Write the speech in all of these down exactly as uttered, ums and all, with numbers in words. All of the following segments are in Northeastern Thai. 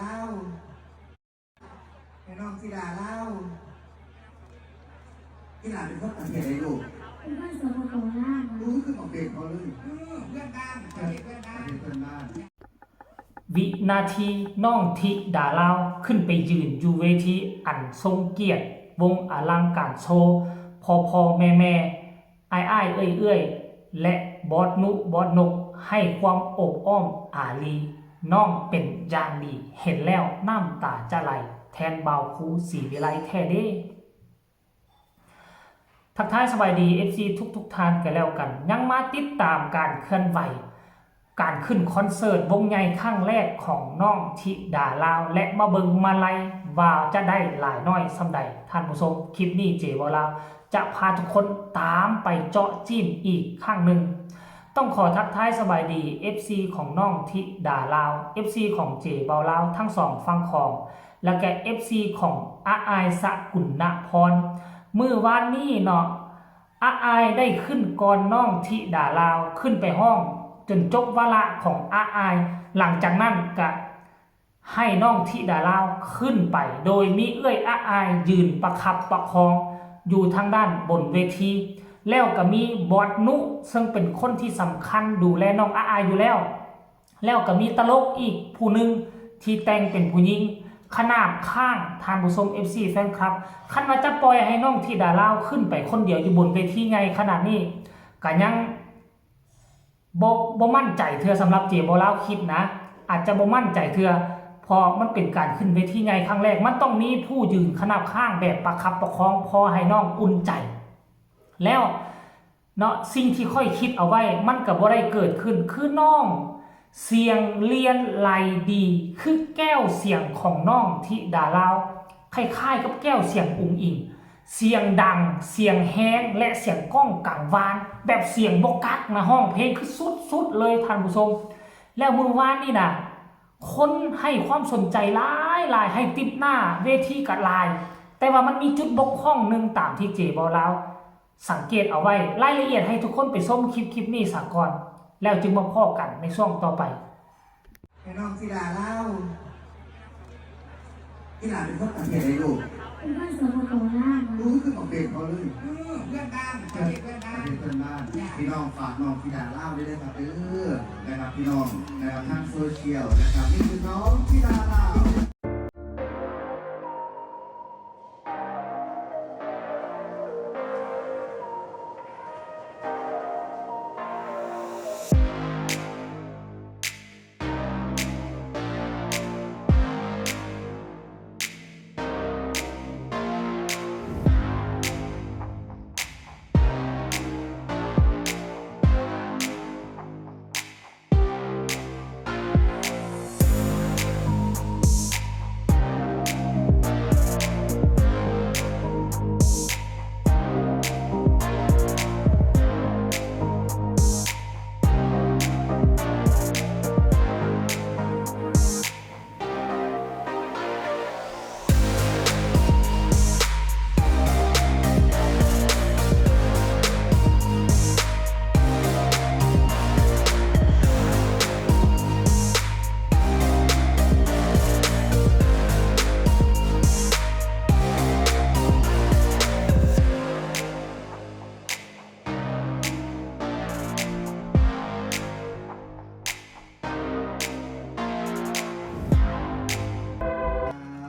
ลาว ให้น้องธิดาลาว อีหลาเป็นคนประเทศใดลูก เป็นคนสปปลาวค่ะ รู้คือของเบนเขาเลย เออ เพื่อนบ้าน ประเทศเพื่อนบ้าน ประเทศเพื่อนบ้าน วินาทีน้องธิดาลาวขึ้นไปยืนอยู่เวทีอันทรงเกียรติ วงอลังการโชว์ พ่อพ่อแม่แม่ อ้ายอ้ายเอื้อยเอื้อย และบอสนุบอสนกให้ความโอบอ้อมอารี น้องเป็นอย่างดี เห็นแล้วน้ำตาจะไหล แทนบ่าวครูศรีวิไลแท้เด้ ทักทายสบายดี เอฟซี ทุกๆท่านกันแล้วกัน ยังมาติดตามการเคลื่อนไหว การขึ้นคอนเสิร์ตวงใหญ่ครั้งแรกของน้องธิดาลาว และมาเบิ่งมาลัยว่าจะได้หลายน้อยส่ำใด ท่านผู้ชม คลิปนี้เจเว้าลาวจะพาทุกคนตามไปเจาะจิ้มอีกครั้งหนึ่ง ต้องขอทักทายสบายดี เอฟซี ของน้องธิดาลาว เอฟซี ของเจเว้าลาวทั้งสองฝั่งของ แล้วก็ เอฟซี ของอาอายสกุณณพร มื้อวานนี้เนาะ อาอายได้ขึ้นก่อนน้องธิดาลาว ขึ้นไปฮ้องจนจบวาระของอาอาย หลังจากนั้นก็ให้น้องธิดาลาวขึ้นไป โดยมีเอื้อยอาอายยืนประคับประคองอยู่ทางด้านบนเวที แล้วก็มีบอสนุ ซึ่งเป็นคนที่สำคัญดูแลน้องอาอายอยู่แล้ว แล้วก็มีตลกอีกผู้หนึ่งที่แต่งเป็นผู้หญิง ขนาบข้าง ท่านผู้ชม เอฟซี แฟนคลับ คันว่าจะปล่อยให้น้องธิดาลาวขึ้นไปคนเดียวอยู่บนเวทีใหญ่ขนาดนี้ ก็ยังบ่ บ่มั่นใจเทื่อ สำหรับเจเว้าลาวคิดนะ อาจจะบ่มั่นใจเทื่อ เพราะมันเป็นการขึ้นเวทีใหญ่ครั้งแรก มันต้องมีผู้ยืนขนาบข้างแบบประคับประคอง พอให้น้องอุ่นใจ แล้วเนาะ สิ่งที่ข้อยคิดเอาไว้มันก็บ่ได้เกิดขึ้น คือน้องเสียงเรียนไหลดี คือแก้วเสียงของน้องธิดาลาว คล้ายๆกับแก้วเสียงอุ๋งอิ๋ง เสียงดัง เสียงแฮง และเสียงก้องกังวาน แบบเสียงบ่กักนะ ฮ้องเพลงคือสุดๆเลยท่านผู้ชม แล้วมื้อวานนี่นะ คนให้ความสนใจหลายๆ ให้ติปหน้าเวทีก็หลาย แต่ว่ามันมีจุดบกพร่องหนึ่งตามที่เจเว้าลาวสังเกตเอาไว้ รายละเอียดให้ทุกคนไปชมคลิปคลิปนี้ซะก่อน แล้วจึงมาพ้อกันในช่วงต่อไป ให้น้องธิดาลาว อีหลาเป็นคนประเทศใดลูก เป็นคนสปปลาวค่ะ รู้คือของเบนเขาเลย เออ เพื่อนบ้าน ประเทศเพื่อนบ้าน ประเทศเพื่อนบ้าน จ้ะ พี่น้องฝากน้องธิดาลาวด้วยนะครับ เออ นะครับ พี่น้อง นะครับ ทางโซเชียลนะครับ นี่คือน้องธิดาลาว ครั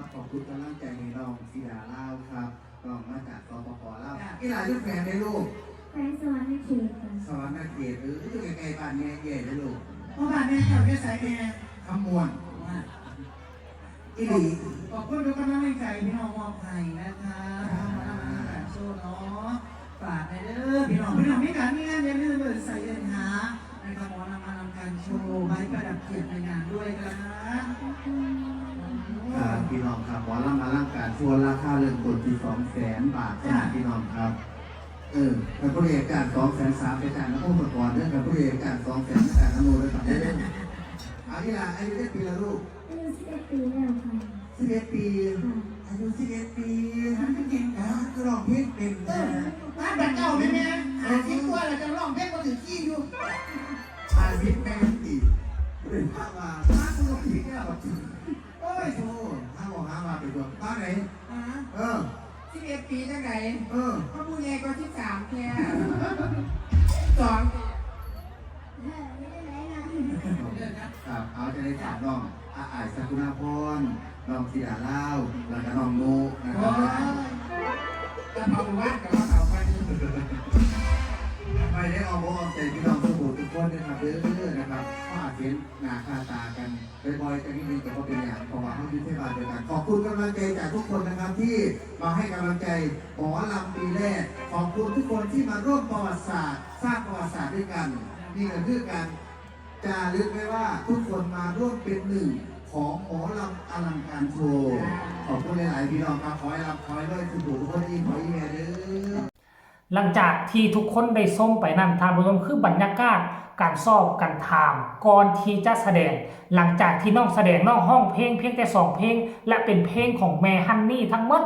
บ ขอบคุณกำลังใจให้น้องธิดาลาวครับ น้องมาจาก สปป ลาว ค่ะ อีหลาอยู่แขวงใดลูก แขวงสะหวันนะเขตค่ะ สะหวันนะเขต เออ อยู่ใกล้ๆบ้านแม่เอ๋เลยลูก พ่อบ้านแม่เจ้าอยู่ไสแม่ คำม่วน ว่า อีหลี ขอบคุณทุกกำลังใจที่น้องมอบให้นะคะ ค่ะ ทางหมอลำอลังการโชว์เนาะ ฝากให้เด้อพี่น้อง พี่น้องมีการมีงานอย่าลืมเดินใส่เดินหานะครับ หมอลำอลังการโชว์ไว้ประดับเกียรติในงานด้วยนะคะ ครับ พี่น้องครับ หมอลำอลังการโชว์ราคาเริ่มต้นที่สองแสนบาทเท่านั้น จ้ะ พี่น้องครับ เออ ถ้าผู้ใดอยากจ้างสองแสนสาม ไปจ้างนครสวรรค์เด้อ ถ้าผู้ใดอยากจ้างสองแสน ไปจ้างนโมเด้อครับเด้อ เอาอีหลา อายุจักปีละลูก อายุสิบเอ็ดปีแล้วค่ะ สิบเอ็ดปี ค่ะ อายุสิบเอ็ดปี มันเป็นเก่งนะ คือร้องเพลงเป็น เออ นะ บ้านเจ้าแม่แม่ ห้าสิบกว่าแล้วจะร้องเพลงบ่ถึงคีย์อยู่ ห้าสิบแม่นติ เป็นภาพว่า มาคือร้องเพลงแล้ว เออ ปีจังได๋ เออ พ่อผู้ใหญ่ก็สิบสามแค่สอง ครับ เอาจะได้ถามน้องอาอ้ายสกุณาพร น้องธิดาลาว แล้วก็น้องนุนะครับ โอ้ย แต่พอรู้ว่ากับว่าเขาไป ไปได้ออกอกออกใจพี่น้องทุกผู้ทุกคนนะครับเด้อนะครับก็อาจเห็นหน้าค่าตากันบ่อยๆกันนิดนึงแต่ก็เป็นอย่างเพราะว่าเขาอยู่ที่บ้านเดียวกัน ขอบคุณกำลังใจจากทุกคนนะครับที่มาให้กำลังใจหมอลำปีแรก ขอบคุณทุกคนที่มาร่วมประวัติศาสตร์ สร้างประวัติศาสตร์ด้วยกัน นี่ก็คือการจารึกไว้ว่าทุกคนมาร่วมเป็นหนึ่งของหมอลำอลังการโชว์ ขอบคุณหลายๆพี่น้องครับ ขอให้รับขอให้รวยทุกผู้ทุกคนอีกขออีกแม่เด้อ หลังจากที่ทุกคนได้ชมไปนั้นท่านผู้ชมคือบรรยากาศการซ้อมการถามก่อนที่จะแสดง หลังจากที่น้องแสดงน้องฮ้องเพลงเพียงแต่สองเพลง และเป็นเพลงของแม่ฮันนี่ทั้งหมด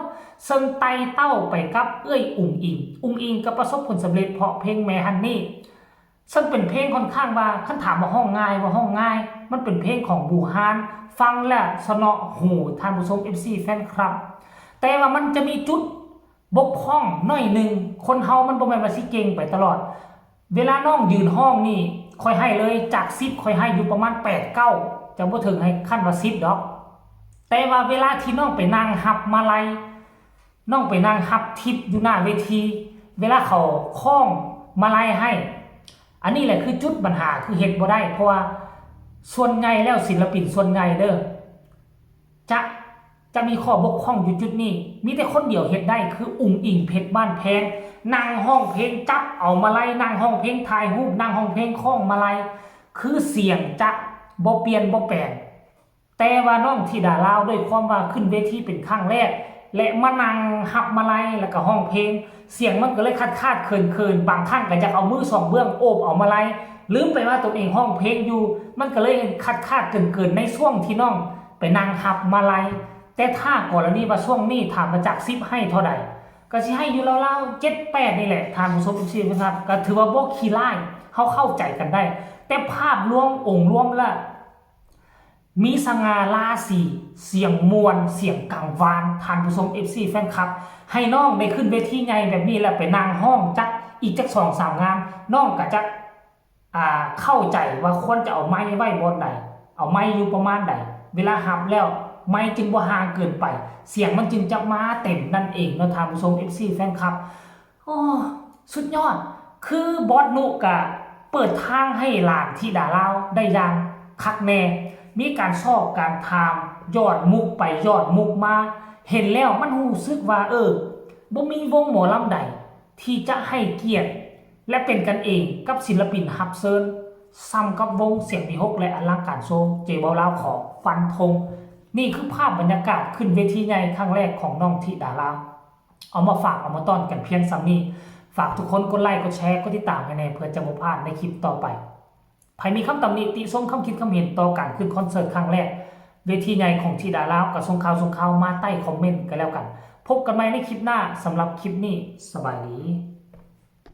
ซึ่งไต่เต้าไปกับเอื้อยอุ๋งอิ๋ง อุ๋งอิ๋งก็ประสบผลสำเร็จเพราะเพลงแม่ฮันนี่ซึ่งเป็นเพลงค่อนข้างว่าคันถามว่าฮ้องง่ายว่าฮ้องง่าย มันเป็นเพลงของบูฮาน ฟังแล้วสนอหูท่านผู้ชม เอฟซี แฟนคลับ แต่ว่ามันจะมีจุด บกพร่องหน่อยหนึ่ง คนเฮามันบ่แม่นว่าสิเก่งไปตลอด เวลาน้องยืนฮ้องนี่ข้อยให้เลยจากสิบข้อยให้อยู่ประมาณแปดเก้า จะบ่ถึงให้ขั้นว่าสิบดอก แต่ว่าเวลาที่น้องไปนั่งฮับมาลัย น้องไปนั่งฮับทิปอยู่หน้าเวที เวลาเขาคล้องมาลัยให้ อันนี้แหละคือจุดปัญหาคือเฮ็ดบ่ได้ เพราะว่าส่วนใหญ่แล้วศิลปินส่วนใหญ่เด้อ จะจะมีข้อบกพร่องอยู่จุดนี้ มีแต่คนเดียวเฮ็ดได้คืออุ๋งอิ๋งเพชรบ้านแพง นั่งฮ้องเพลงจับเอามาลัย นั่งฮ้องเพลงถ่ายรูป นั่งฮ้องเพลงคล้องมาลัย คือเสียงจะบ่เปลี่ยนบ่แปลง แต่ว่าน้องธิดาลาวด้วยความว่าขึ้นเวทีเป็นครั้งแรก และมานั่งฮับมาลัยแล้วก็ฮ้องเพลง เสียงมันก็เลยขาดขาดเขินเขินๆ บางครั้งก็อยากเอามือสองเบื้องโอบเอามาลัย ลืมไปว่าตนเองฮ้องเพลงอยู่ มันก็เลยขาดขาดเขินเขินๆ ในช่วงที่น้องไปนั่งฮับมาลัย แต่ถ้ากรณีว่าช่วงนี้ถามว่าจากสิบให้เท่าใด ก็สิให้อยู่ราวๆเจ็ดแปดนี่แหละท่านผู้ชม เอฟซี นะครับ ก็ถือว่าบ่ขี้ร้าย เฮาเข้าใจกันได้ แต่ภาพรวมองค์รวมแล้ว มีสง่าราศี เสียงม่วน เสียงกังวาน ท่านผู้ชม เอฟซี แฟนคลับ ให้น้องได้ขึ้นเวทีใหญ่แบบนี้แล้วไปนั่งฮ้องจักอีกจักสองสามงาน น้องก็จะ อ่า เข้าใจว่าควรจะเอาไมค์ไว้บ่อนใด เอาไมค์อยู่ประมาณใด เวลาฮับแล้วไมค์จึงบ่ห่างเกินไป เสียงมันจึงจะมาเต็มนั่นเองเนาะท่านผู้ชม เอฟซี แฟนคลับ โอ้ สุดยอด คือบอสนุกะเปิดทางให้หลานธิดาลาวได้อย่างคักแน่ มีการซอกการถาม ยอดมุกไปยอดมุกมา เห็นแล้วมันรู้สึกว่า เออ บ่มีวงหมอลำใด ที่จะให้เกียรติ และเป็นกันเองกับศิลปินฮับเซิญ ส่ำกับวงเสียงวีหกและอลังการโชว์ เจเบาลาวขอฟันธง นี่คือภาพบรรยากาศขึ้นเวทีใหญ่ครั้งแรกของน้องธิดาลาว เอามาฝากเอามาต้อนกันเพียงส่ำนี้ ฝากทุกคนกดไลค์กดแชร์กดติดตามให้แน่เพื่อจะบ่พลาดในคลิปต่อไป ใผมีคำตำหนิติชมคำคิดคำเห็นต่อการขึ้นคอนเสิร์ตครั้งแรก เวทีใหญ่ของธิดาลาวก็ส่งข่าวส่งข่าวมาใต้คอมเมนต์กันแล้วกัน พบกันใหม่ในคลิปหน้า สำหรับคลิปนี้สบายดี